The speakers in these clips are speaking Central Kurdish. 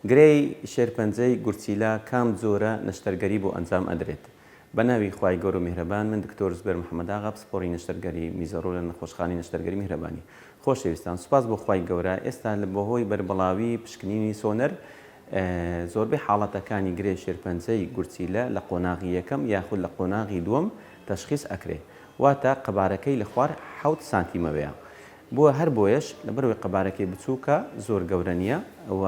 گرێی شێرپەنجەی گورچیلە کام جۆرە نەشتەرگەری بۆ ئەنجام ئەدرێت؟ بە ناوی خوای گەورە و میهرەبان من دکتۆر زوبێر محمد ئاغا پسپۆڕی نەشتەرگەری میزەڕۆ لە نەخۆشخانەی نەشتەرگەری میهرەبانی خۆشەویستان سوپاس بۆ خوای گەورە ئێستا لە بەهۆی بەربڵاوی پشکنینی سۆنەر زۆربەی حاڵەتەکانی گرێ شێرپەنجەی گورچیلە لە قۆناغی یەکەم یاخود لە قۆناغی دووەم تەشخیس ئەکرێ واتە قەبارەکەی لە خوار حەوت سانتیمەوەیە بۆ هەر بۆیەش لەبەرئەوەی قەبارەکەی بچووکە زۆر گەورە نییە و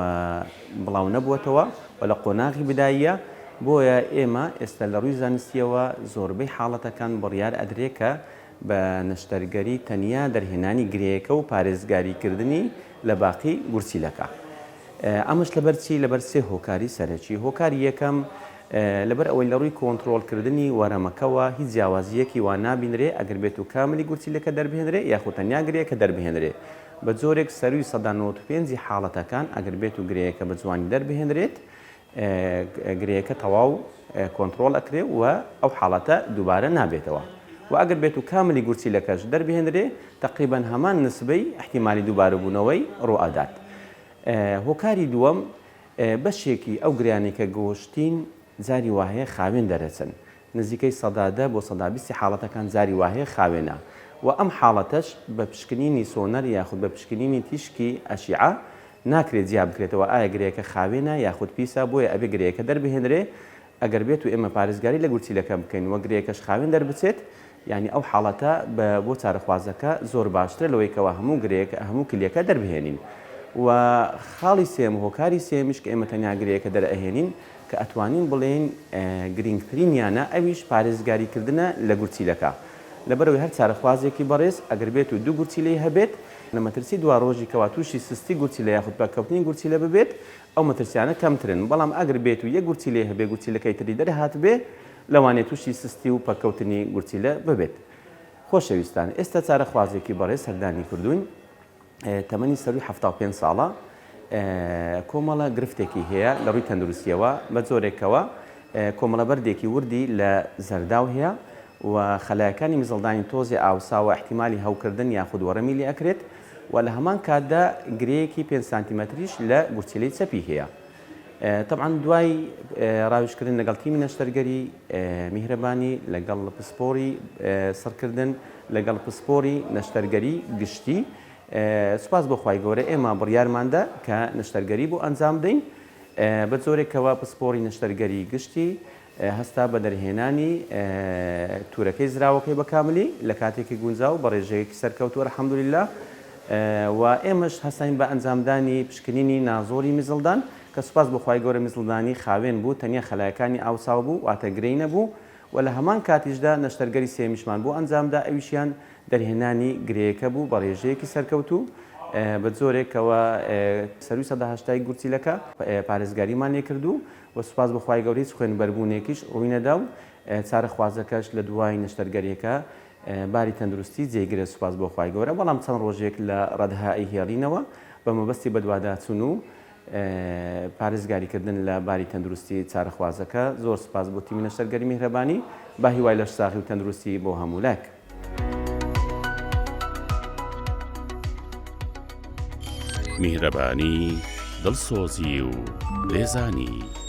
بڵاو نەبووەتەوە و لە قۆناغی بداییە بۆیە ئێمە ئێستا لە ڕووی زانستییەوە زۆربەی حاڵەتەکان بڕیار ئەدرێ کە بە نەشتەرگەری تەنیا دەرهێنانی گرێیەکە و پارێزگاری کردنی لە باقی گورچیلەکە. ئەمەش لەبەر چی؟ لەبەر سێ هۆکاری سەرەکی. هۆکاری یەکەم، لەبەر ئەوەی لە ڕووی کۆنتڕۆڵکردنی وەرەمەکەوە هیچ جیاوازییەکی وا نابینرێ ئەگەر بێت و کاملی گورچیلەکە دەربهێنرێ یاخود تەنیا گرێیەکە دەربهێنرێ بە جۆرێک سەرووی 95% ی حاڵەتەکان ئەگەر بێت و گرێیەکە بە جوانی دەربهێنرێت گرێیەکە تەواو کۆنتڕۆڵ ئەکرێ و ئەو حاڵەتە دووبارە نابێتەوە و ئەگەر بێت و کاملی گورچیلەکەش دەربهێنرێ تەقریبەن هەمان نسبەی ئیحتیمالی دووبارەبوونەوەی ڕووئەدات. هۆکاری دووەم، بەشێکی ئەو گرێیانەی کە گۆشتین جاری واهەیە خاوێن دەرەچن، نزیکەی 10% بۆ 20% حاڵەتەکان جاری واهەیە خاوێنە و ئەم حاڵەتەش بە پشکنینی سۆنەر یاخود بە پشکنینی تیشکی ئەشیعە ناکرێت جیا بکرێتەوە ئایا گرێیەکە خاوێنە یاخود پیسە، بۆیە ئەبێ گرێیەکە دەربهێنرێ ئەگەر بێت و ئێمە پارێزگاری لە گورچیلەکە بکەین و گرێیەکەش خاوێن دەربچێت یانی ئەو حاڵەتە بە بۆ چارەخوازەکە زۆر باشترە لەوەی کەوا هەموو گرێیەکە هەموو کلیەکە دەربهێنین و خاڵی سێیەم هۆکاری سێیەمیش کە ئێمە تەنیا گرێیەکە دەرئەهێنین کە ئەتوانین بڵێین گرینگترینیانە ئەویش پارێزگاری کردنە لە گورچیلەکە لەبەرئەوەی هەر چارەخوازێکی بەڕێز ئەگەر بێت و دوو گورچیلەی هەبێت لە مەترسی دواڕۆژی کەوا تووشی سستی گورچیلە یاخود پەککەوتنی گورچیلە ببێت ئەو مەترسیانە کەمترن، بەڵام ئەگەر بێت و یەک گورچیلەی هەبێ گورچیلەکەی تری دەرهاتبێ لەوانەیە تووشی سستی و پەککەوتنی گورچیلە ببێت. خۆشەویستان ئێستا چارەخوازێکی بەڕێز سەردانی کردووین تەمەنی سەرووی 75 ساڵە کۆمەڵە گرفتێکی هەیە لە ڕووی تەندروستیەوە بە جۆرێکەوە کۆمەڵە بەردێکی وردی لە زەرداو هەیە و خەلایەکانی میزەڵدانی تۆزێ ئاوساوە ئیحتیمالی هەوکردن یاخود وەڕەمی لێ ئەکرێت و لە هەمان کاتدا گرێیەکی پێنج سانتیمەتریش لە گورچیلەی چەپی هەیە. تەبعەن دوای ڕاوێژکردن لەگەڵ تیمی نەشتەرگەری میهرەبانی لەگەڵ پسپۆری سڕکردن لەگەڵ پسپۆری نەشتەرگەری گشتی سوپاس بۆ خوای گەورە ئێمە بڕیارماندا کە نەشتەرگەری بۆ ئەنجام بدەین بە جۆرێک کەوا پسپۆری نەشتەرگەری گشتی هەستا بە دەرهێنانی تورەکەی زراوەکەی بە کاملی لە کاتێکی گونجاو بە ڕێژەیەکی سەرکەوتوو الحمدللە و ئێمەش هەستاین بە ئەنجامدانی پشکنینی نازۆری میزڵدان کە سوپاس بۆ خوای گەورە میزڵدانی خاوێن بوو تەنیا خەلایەکانی ئاوساو بوو واتە گرێی نەبوو و لە هەمان کاتیشدا نەشتەرگەری سێیەمیشمان بۆ ئەنجامدا ئەویشیان دەرهێنانی گرێیەکە بوو بە ڕێژەیەکی سەرکەوتوو بە جۆرێک کەوا سەرووی 180 گورچیلەکە پارێزگاریمان لێکردوو و سوپاس بۆ خوای گەورە هیچ خوێن بەربوونێکیش ڕووی نەدا و چارەخوازەکەش لە دوای نەشتەرگەریەکە باری تەندروستی جێگرە سوپاس بۆ خوای گەورە بەڵام چەند ڕۆژێک لە ڕەدها ئەیهێڵینەوە بە مەبەستی بەدواداچوون و پارێزگاری کردن لە باری تەندروستی چارەخوازەکە زۆر سوپاس بۆ تیمی نەشتەرگەری میهرەبانی بە هیوای لەشساغی و تەندروستی بۆ هەموو لایەک. میهرەبانی، دڵسۆزی و لێزانی.